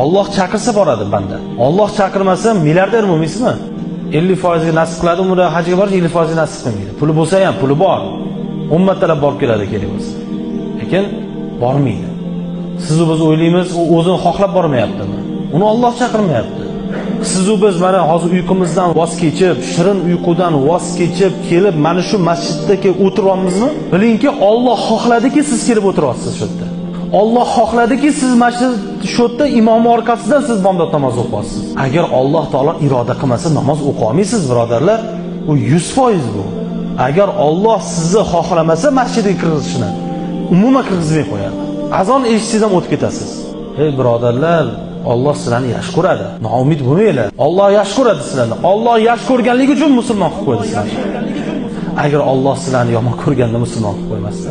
Alloh chaqirsa boradi banda. Alloh chaqirmasa milliarder bo'lmaysizmi? 50% ga nasib qiladi, umra hajga borish 50% ga nasib qilmaydi. Puli bo'lsa ham, puli bor. 10 martalab borib keladi kerak bo'lsa. Lekin bormaydi. Siz biz o'ylaymiz, u o'zini xohlab bormayaptimi? Uni Alloh chaqirmayapti. Siz biz mana hozir uyqumizdan voz kechib, shirin uyqudan voz kechib kelib mana shu masjidda kelib o'tiryapmizmi? Bilingki, Alloh xohladiki siz kelib o'tiryapsiz shu yerda. Alloh xohladiki siz mana shu yerda imom orqasidan siz bomdod namozi o'qiyapsiz. Agar Alloh taolo iroda qilmasa namoz o'qiy olmaysiz, birodarlar. Bu 100% bu. Agar Alloh sizni xohlamasa masjidga kirgizishni, umuman kirgizmay qo'yadi. Azon eshitsangiz ham o'tib ketasiz. Ey birodarlar, Alloh sizlarni yaxshi ko'radi. Noumid bo'lmanglar. Alloh yaxshi ko'radi sizlarni. Alloh yaxshi ko'rganligi uchun musulmon qilib qo'ydi sizlarni. Agar Alloh sizlarni yomon ko'rganda musulmon qilib qo'ymasdi.